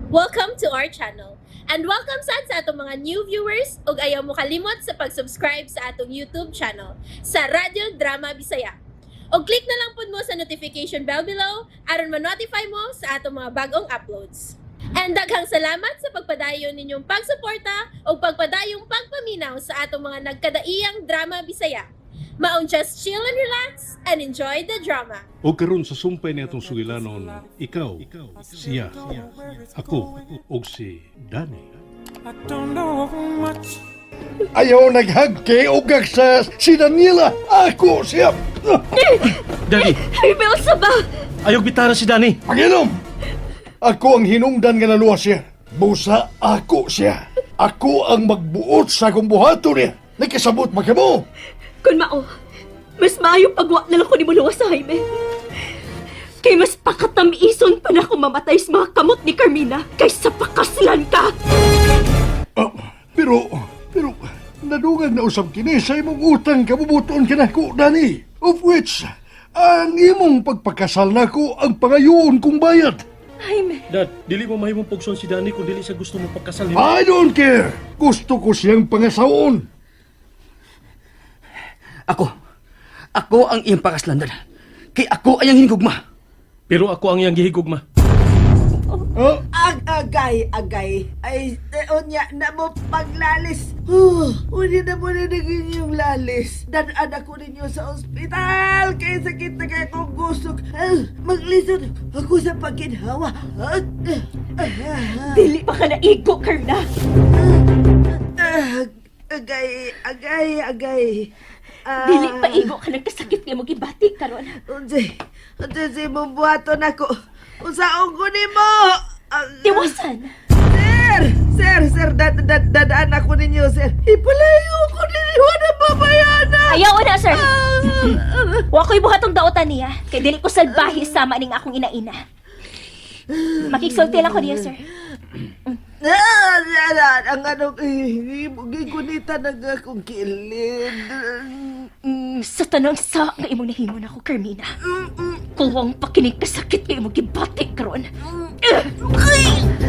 Welcome to our channel. And welcome sad sa atong mga new viewers ug ayaw mo kalimot sa pag-subscribe sa atong YouTube channel sa Radyo Drama Bisaya. Og click na lang pud mo sa notification bell below aron ma-notify mo sa atong mga bagong uploads. And daghang salamat sa pagpadayon ninyong pagsuporta ug pagpadayong pagpaminaw sa atong mga nagkadaiyang drama Bisaya. Maong just chill and relax and enjoy the drama. O karon sa sumpay ni atong sugilanon, ikaw, siya, ako, ug si Danny. I don't know much. Ayaw naghagke o sa si Daniela. Ako siya. Daddy, Ay, may unsa ba? ayaw bitara si Danny. Pangilom! Ako ang hinungdan nga naluwas siya. Busa ako siya. Ako ang magbuot sa akong buhaton niya. Nagkasabot ba mo? Kun mao, mas maayo pagwa na lang ko ni muluwas sa Jaime. Kay mas pakatamison pa na ako mamatay sa mga kamot ni Carmina kaysa pakaslan ka. Ah, pero, nadungag na usab kini sa imong utang kabubuton kanako, Dani. Of which, ang imong pagpakasal nako ang pangayoon kong bayad. Jaime, Dad, dili mo mahimong pugson si Danny kung dili siya gusto mo pagkasal nimo. I don't care. Gusto ko siyang pangasaon. Ako. Ako ang iyang pakaslan, Dad. Kay ako ay ang hinigugma. Pero ako ang iyang gihigugma. Ah, Ag agay agay ay eh, unya na mo paglalis. Unya na mo na naging yung lalis. Dadaan ako ninyo sa ospital kay sakit na kay akong gusok. Ah, maglisod ako sa pagginhawa. Ah, ah, ah, dili pa ka naigo, Carmina. ah, agay agay agay. Ah, Dili pa igo ka nagkasakit nga mo gibati karon. Unsay unsay sa imong buhaton ako? Unsaon ko nimo? Ah, Tiwasan. Sir! Sir, sir, dadaan ako ninyo, sir. Ipalayo ko ninyo na babayana! Ayaw na, sir. Wa ko'y buhatong daotan niya kay dili ko salbahe sama ning akong inaina. Makigsulti lang ko niya, sir. Ah, ah, ah, ang anong, eh, gigunita na nga akong kilid. Sa tanang sa nga imong nahimo nako, Carmina. Kuwang pakinig kasakit nga imong gibati karon. Ay!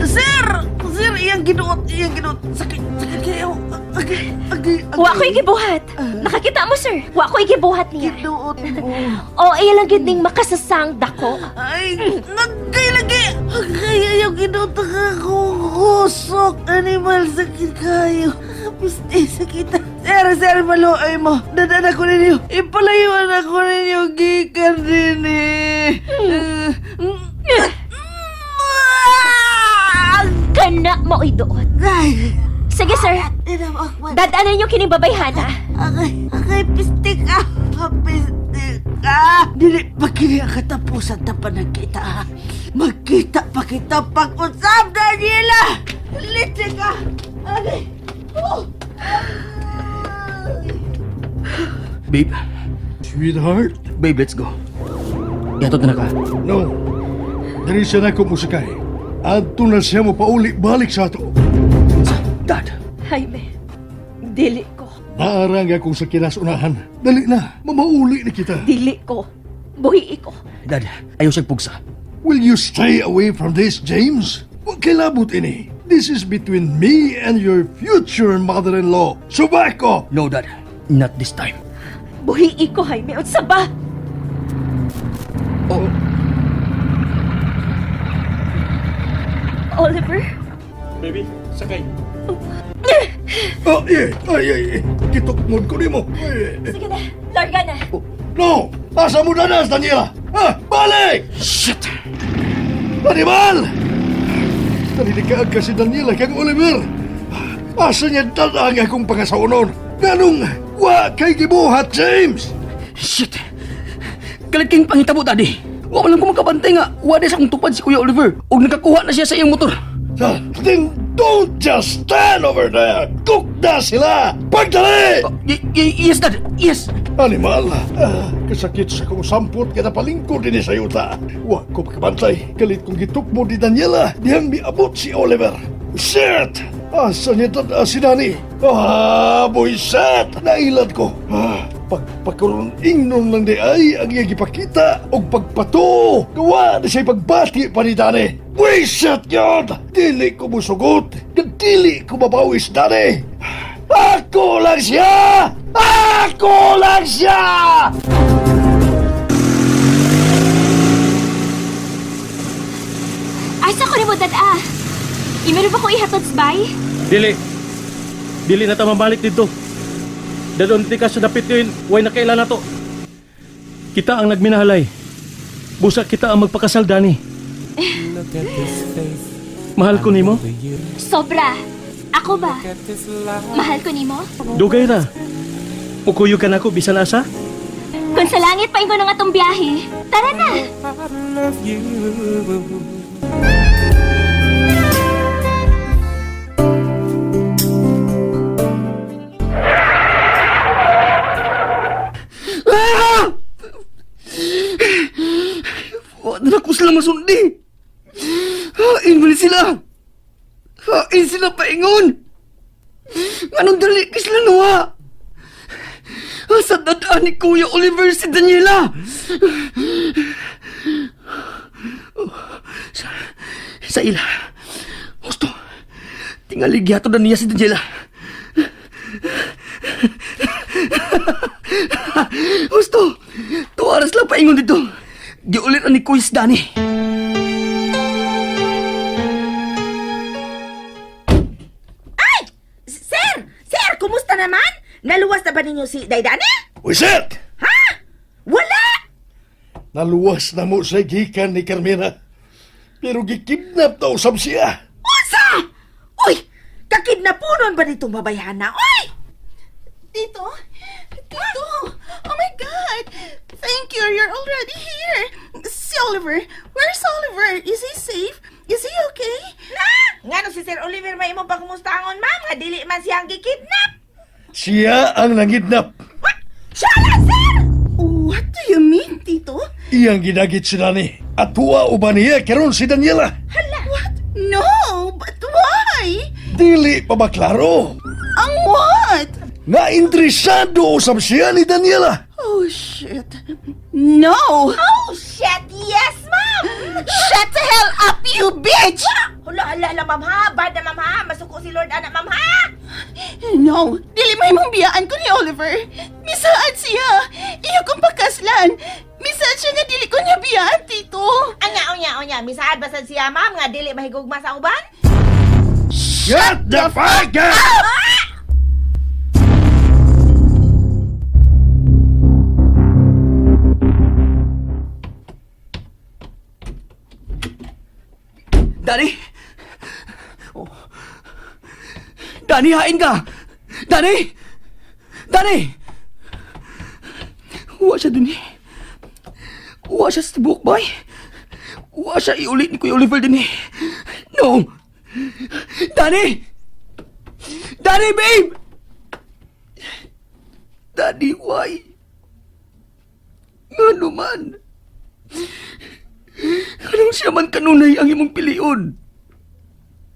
Sir! Sir, iyang ginuot, iyang ginuot. Sakit, sakit kayo. Agay, agay, agay. Wa ko'y gibuhat. Nakakita mo, sir. Wa ko'y gibuhat niya. Ginuot mo. O ay lang gid ning makasasang dako. Ay, nagkay lagi! Agay, ayaw ginuot ako. Kusok, animal, sakit kayo. Piste, sakit. Sir, sir, maluoy mo. Dadaan ako ninyo. Ipalayuan ako ninyo. Gikan din eh. Kana mao'y duot. Ay, Sige, sir. tinawag Dadaanan niyo kining babayhana. Agay, agay, piste ka. Piste ka. Dili pa kini ang katapusan ta pa nagkita. Ha? Magkita pa kita pag-usap, Daniela! Litsi ka! Agay! Oh! Ay! Babe, Sweetheart, babe, let's go. Ihatod na ka. No. Diri siya na ko musikay. Adto na siya mo pauli balik sa ato. Unsa? Dad, Jaime, dili ko. Naarang akong sa kinasunahan. Dali na, mamauli na kita. Dili ko. Buhi ko. Dad, ayaw siya pugsa. Will you stay away from this, James? Huwag kay labot ini. This is between me and your future mother-in-law. So back off! No, Dad. Not this time. Buhi ko, Jaime. Unsa ba? Oh, Oliver? Baby, sakay. Oh, yeah. Ay, ay, ay. Gitukmod ko nimo. Ay, ay. Sige na. Larga na. No! Asa mo danas, Daniela? Ha? Balik! Shit! Animal! Nalilikaag ka si Daniela kang Oliver. Asa niya dada ang akong pangasawonon? Ganong wa kay gibuhat, James! Shit! Kalit kayong pangitabo, Daddy. Wa man lang ko makabantay nga. Wa sa akong tupad si Kuya Oliver. Og nakakuha na siya sa iyang motor. Ah, then don't just stand over there! Tukda sila! Pagdali! Oh, yes, Dad. Yes. Animal, ah, kasakit sa kong sampot nga napalingkod din sa yuta. Wa ko makabantay. Kalit kong gitukmo ni Daniela, dihang miabot si Oliver. Shit! Asa niya dada si Danny? Ah, buisat! Nailad ko. Ah, pagpakaroon ingnon lang di ay ang iyang gipakita og pagpato. Gawa na siya'y pagbati pa ni Dani. Buisat yun! Dili ko musugot. Dili ko mabawis, Dani. Ako lang siya! Ako lang siya! Asa ko nimo dad-a? Imero ba ko ihatod sa bay? Dili. Dili na ta mabalik dito. Dadon ti ka sa dapit yun, way nakaila na to. Kita ang nagminahalay. Busa kita ang magpakasal, Dani. Mahal ko nimo. Sobra. Ako ba? Mahal ko nimo? Dugay ra. Mukuyog ka nako bisan asa. Kung sa langit paingon ang atong biyahe, tara na! Ah! Wa na ko sila masundi. Hain man sila. Hain sila paingon. Anong dali kay sila nuha? Sa dadaan ni Kuya Oliver si Daniela. Sa ila. Gusto. Tingali gihato na niya si Daniela. Gusto. Tuwaras lang paingon dito. Giulit na ni Kuya si Danny. Sir! Sir, kumusta naman? Naluwas na ba ninyo si Daidane? Buisat! Ha? Wala! Naluwas na mo sa gikan ni Carmina. Pero gikidnap na usab siya. Unsa! Uy! Kakidnapunon ba nitong babayhana? Uy! Tito? Tito! Oh my God! Thank you, you're already here! Si Oliver! Where's Oliver? Is he safe? Is he okay? Na! Ngano si Sir Oliver may imong pangumustaangon, ma'am? Nga dili man siyang gikidnap! Siya ang nangidnap. What? Siya lang, sir! What do you mean, Tito? Iyang ginagit si Dani. At tuwa uban niya karon si Daniela. Hala! What? No! But why? Dili pa ba klaro? Ang what? Nga interesado usab siya ni Daniela. Oh, shit. No! Oh, shit! Yes, ma'am! Shut the hell up, you bitch! Hala, hala, hala, ma'am ha! Bad na, ma'am ha! Masuko si Lord anak, ma'am ha! No! Dili may mong biyaan ko ni Oliver. Misaad siya. Iyo kong pakaslan. Misaad siya nga dili ko niya biyaan, Tito. Anya, onya, onya. Misaad ba sad siya, ma'am, nga dili mahigugma sa uban? Shut the fuck up! Danny! Oh. Danny, hain ka! Danny! Danny! Wa siya dun eh. Wa siya sa tibok, boy. Wa siya iulit ni Kuya Oliver dun eh. No! Danny! Danny, babe! Danny, why? Nga naman? Anong siya man kanunay ang imong pilion?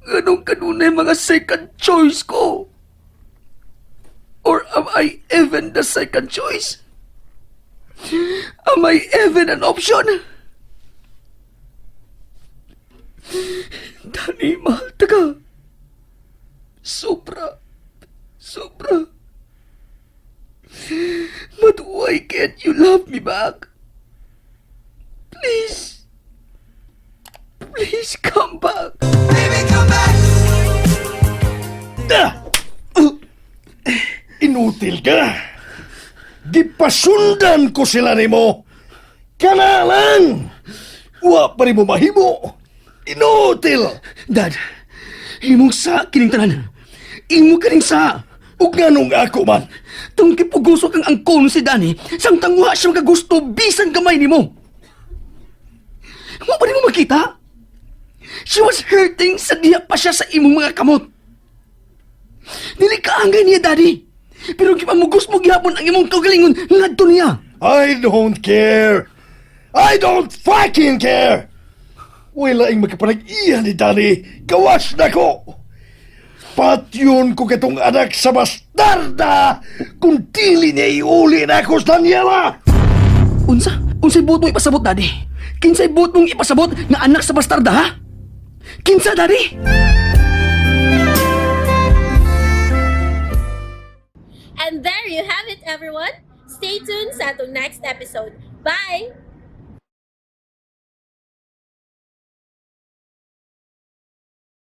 Anong kanunay mga second choice ko? Or am I even the second choice? Am I even an option? Dani, mahal ta ka. Sobra. Sobra. But why can't you love me back? Please. Please come back. Da! Inutil ka! Gipasundan ko sila nimo. Kana lang! Wa pa nimo mahimo. Inutil! Dad, imong sa kining tanan. Imo kining sa. Ug nganong ako man? Tungkol kipuguso kang angkon si Danny, samtang wa siya makagusto bisan gamay nimo. Wa ba nimo makita? She was hurting sa diha pa siya sa imong mga kamot. Dili ka angay niya, Daddy. Pero gipamugos mo gihapon ang imong kaugalingon ngadto niya. I don't care! I don't fucking care! Wala ing makapanag-iya ni Danny. Gawas na ko! Patyon ko kitong anak sa bastarda kung dili niya iuli na ako sa Daniela! Unsa? Unsay buot mong ipasabot, Daddy? Kinsay buot mong ipasabot nga anak sa bastarda, ha? Kinsa, Daddy? And there you have it, everyone. Stay tuned sa atong next episode. Bye!